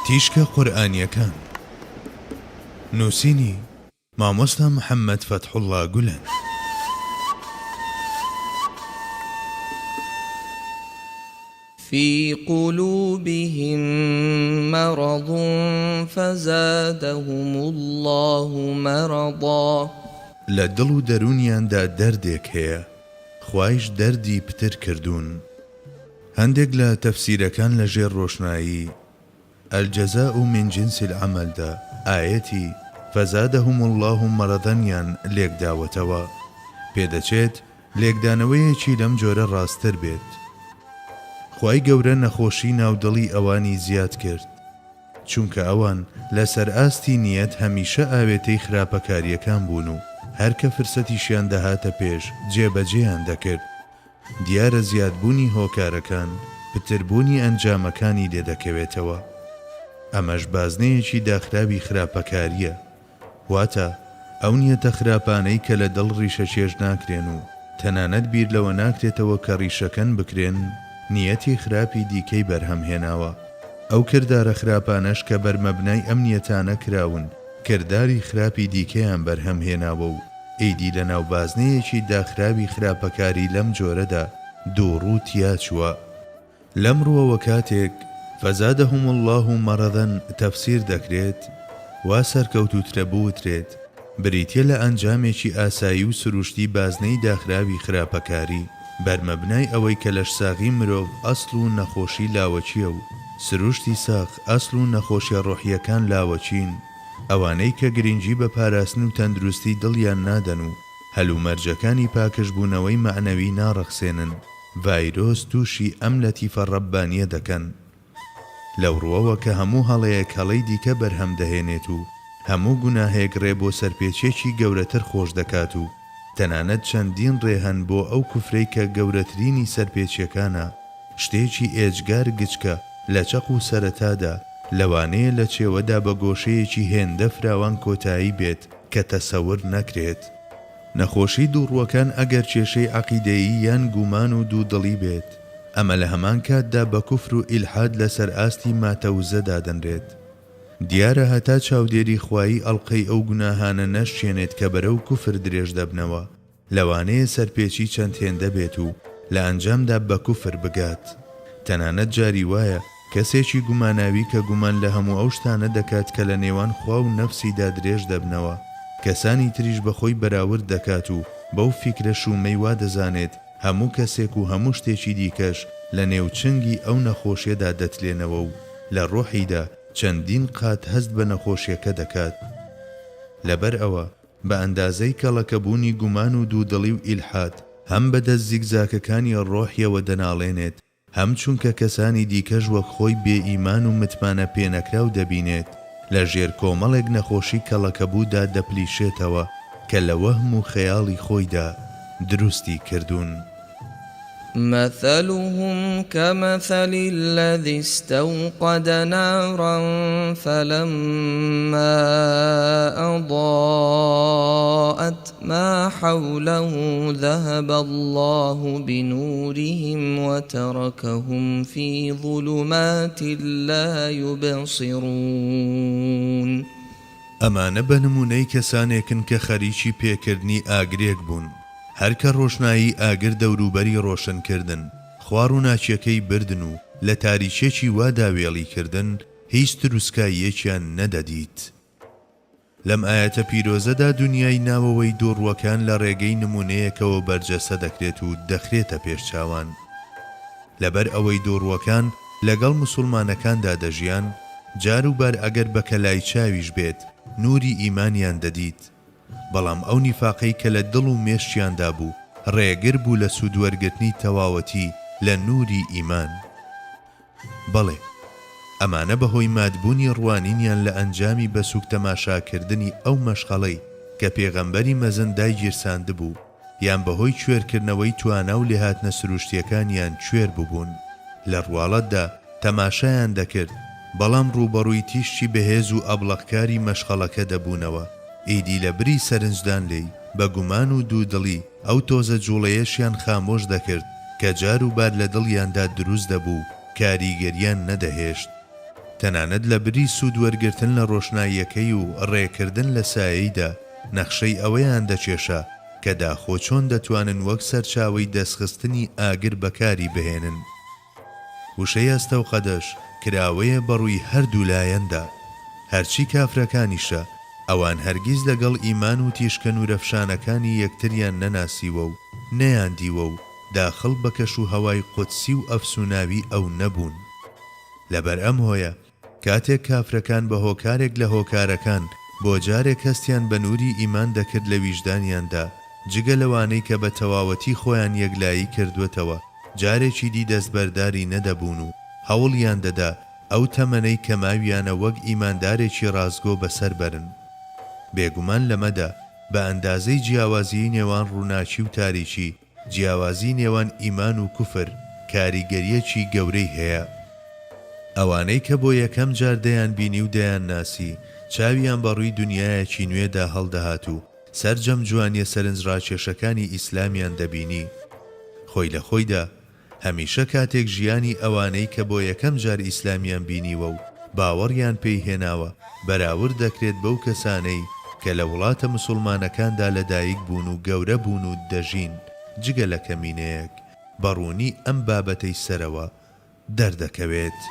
تیشکە قورئانیەکان. نووسینی، مامۆستا محەممەد فەتحوڵڵا گولەن. فی قلوبهم مرض فزادهم اللە مرضا. لە دڵ و دەروونیاندا دەردێک هەیە، خوایش دەردی پتر کردوون. هەندێک لە تەفسیرەکان لە ژێر ڕۆشنایی، الجزاء من جنس العمل، دا ئایەتی، فزادهم اللە مرضا، یان لێکداوەتەوە. پێدەچێت لێکدانەوەیەکی لەم جۆرە ڕاستتر بێت. خوای گەورە نەخۆشی ناو دڵی ئەوانی زیاد کرد، چونکە ئەوان لە سەرئاستی نیەت هەمیشە ئاوێتەی خراپەکاریەکان بوون و هەر کە فرسەتیشیان دەهاتە پێش جێبەجێیان دەکرد، دیارە زیادبوونی هۆکارەکان پتربوونی ئەنجامەکانی لێدەکەوێتەوە. ئەمەش بازنەیەکی داخراوی خراپەکاریە. واتە، ئەو نیەتە خراپانەی کە لە دڵ ڕیشەکێش ناکرێن و تەنانەت بیر لەوە ناکرێتەوە کە ڕیشەکەن بکرێن، نیەتی خراپی دیکەی بەرهەم هێناوە. ئەو کردارە خراپانەش کە بەرمەبنای ئەم نیەتانە کراون، کرداری خراپی دیکەیان بەرهەم هێناوە و ئیدی لە ناو بازنەیەکی داخراوی خراپەکاری لەم جۆرەدا دووڕوو تیا چووە. لەم ڕووەوە کاتێک، فزادهم اللە مرضا، تەفسیر دەکرێت، وا سەرکەوتووترە بوترێت، بریتیە لە ئەنجامێکی ئاسایی و سروشتی بازنەی داخراوی خراپەکاری، بەرمەبنای ئەوەی کە لەشساغی مرۆڤ ئەسڵ و نەخۆشی لاوەکیە و سروشتی ساغ ئەسڵ و نەخۆشیە ڕۆحیەکان لاوەکین، ئەوانەی کە گرنگی بە پاراستن و تەندروستی دڵیان نادەن و هەلومەرجەکانی پاکژبوونەوەی مەعنەوی ناڕەخسێنن، ڤایرۆس تووشی ئەم لەتیفە ڕەببانییە دەکەن. لەو ڕووەوە کە هەموو هەڵەیەک هەڵەی دیکە بەرهەم دەهێنێت و هەموو گوناهێک ڕێ بۆ سەرپێچییەکی گەورەتر خۆش دەکات و تەنانەت چەندین ڕێ هەن بۆ ئەو کوفرەی کە گەورەترینی سەرپێچییەکانە، شتێکی ئێجگار گچکە لە چەق و سەرەتادا لەوانەیە لە چێوەدا بە گۆشەیەکی هێندە فراوان کۆتایی بێت کە تەسەور نەکرێت. نەخۆشی دووڕووەکان ئەگەر کێشەی عەقیدەیی یان گومان و دوودڵی بێت، ئەمە لە هەمان کاتدا بە کوفر و ئیلحاد لەسەر ئاستی ماتە وزە دادەنرێت. دیارە هەتا چاودێری خوایی ئەڵقەی ئەو گوناهانە نەشکێنێت کە بەرەو کوفر درێژ دەبنەوە، لەوانەیە سەرپێچی چەند هێندە بێت و لە ئەنجامدا بە کوفر بگات. تەنانەت جاری وایە کەسێکی گوماناوی کە گومان لە هەموو ئەو شتانە دەکات کە لە نێوان خوا و نەفسیدا درێژ دەبنەوە، کەسانی تریش بە خۆی بەراورد دەکات و بەو فیکرە شوومەی وا دەزانێت هەموو کەسێک و هەموو شتێکی دیکەش لە نێو چنگی ئەو نەخۆشیەدا دەتلێنەوە و لە ڕۆحیدا چەندین قات هەست بە نەخۆشیەکە دەکات. لەبەر ئەوە بە ئەندازەی کەڵەکەبوونی گومان و دوودڵی و ئیلحاد هەم بە دەست زیگزاکەکانی ڕۆحیەوە دەناڵێنێت، هەم چونکە کەسانی دیکەش وەک خۆی بێ ئیمان و متمانە پێنەکراو دەبینێت، لە ژێر کۆمەڵێک نەخۆشی کەڵەکەبوودا دەپلیشێتەوە کە لە وەهم و خەیاڵی خۆیدا دروستی کردوون. مثلهم کمثل الذی استوقد نارا فلما اضاءت ما حوله ذهب اللە بنورهم وترکهم فی ظلمات لا یبصرون. ئەمانە بە نموونەی کەسانێکن کە خەریکی پێکردنی ئاگرێک بوون، هەر کە ڕۆشنایی ئاگر دەوروبەری ڕۆشن کردن، خوا ڕووناکیەکەی بردن و لە تاریکیەکی وادا وێڵی کردن هیچ تروسکاییەکیان نەدەدیت. لەم ئایەتە پیرۆزەدا دونیای ناوەوەی دووڕووەکان لە ڕێگەی نموونەیەکەوە بەرجەستە دەکرێت و دەخرێتە پێش چاوان. لەبەر ئەوەی دووڕووەکان لەگەڵ موسوڵمانەکاندا دەژیان، جار و بار ئەگەر بە کەلای چاویش بێت نووری ئیمانیان دەدیت، بەڵام ئەو نیفاقەی کە لە دڵ و مێشکیاندا بوو ڕێگر بوو لە سوودوەرگرتنی تەواوەتی لە نووری ئیمان. بەڵێ، ئەمانە بە هۆی ماتبوونی ڕوانینیان لە ئەنجامی بە سووک تەماشاکردنی ئەو مەشخەڵەی کە پێغەمبەری مەزن دایگیرساندبوو، یان بە هۆی کوێرکردنەوەی توانا و لێهاتنە سروشتییەکانیان کوێر ببوون، لە ڕواڵەتدا تەماشایان دەکرد، بەڵام ڕووبەڕووی تیشکی بەهێز و ئەبڵەقکاری مەشخەڵەکە دەبوونەوە، ئیدی لە بری سەرنجدان لێی، بە گومان و دوودڵی ئەو تۆزە جووڵەیەشیان خامۆش دەکرد کە جار و بار لە دڵیاندا دروست دەبوو و کاریگەریان نەدەهێشت. تەنانەت لە بری سوود وەرگرتن لە ڕۆشناییەکەی و ڕێکردن لە سایەیدا، نەخشەی ئەوەیان دەکێشا کە داخۆ چۆن دەتوانن وەک سەرچاوەی دەستخستنی ئاگر بەکاری بهێنن. وشەی ئەستەوقەدەش کراوەیە بەڕووی هەردوو لایەندا. هەرچی کافرەکانیشە، ئەوان هەرگیز لەگەڵ ئیمان و تیشکە نوورەفشانەکانی یەکتریان نەناسیوە و نەیاندیوە و داخڵ بە کەش و هەوای قودسی و ئەفسووناوی ئەو نەبوون. لەبەر ئەم هۆیە کاتێک کافرەکان بە هۆکارێک لە هۆکارەکان بۆ جارێک هەستیان بە نووری ئیمان دەکرد لە ویژدانیاندا جگە لەوانەی کە بە تەواوەتی خۆیان یەکلایی کردووەتەوە جارێکی دی دەستبەرداری نەدەبوون و هەوڵیان دەدا ئەو تەمەنەی کە ماویانە وەک ئیماندارێکی ڕاستگۆ بەسەر بەرن. بێگومان لەمەدا بە ئەندازەی جیاوازیی نێوان ڕووناکی و تاریکی، جیاوازی نێوان ئیمان و کوفر کاریگەرییەکی گەورەی هەیە. ئەوانەی کە بۆ یەکەم جار دەیانبینی و دەیانناسی، چاویان بە ڕووی دونیایەکی نوێدا هەڵدەهات و سەرجەم جوانییە سەرنجڕاکێشەکانی ئیسلامیان دەبینی. خۆی لە خۆیدا، هەمیشە کاتێک ژیانی ئەوانەی کە بۆ یەکەم جار ئیسلامیان بینیوە و باوەڕیان پێی هێناوە بەراورد دەکرێت بەو کەسانەی کە لە وڵاتە مسوڵمانەکاندا لەدایک بوون و گەورە بوون و دەژین جگە لە کەمینەیەک بە ڕوونی ئەم بابەتەی سەرەوە دەردەکەوێت.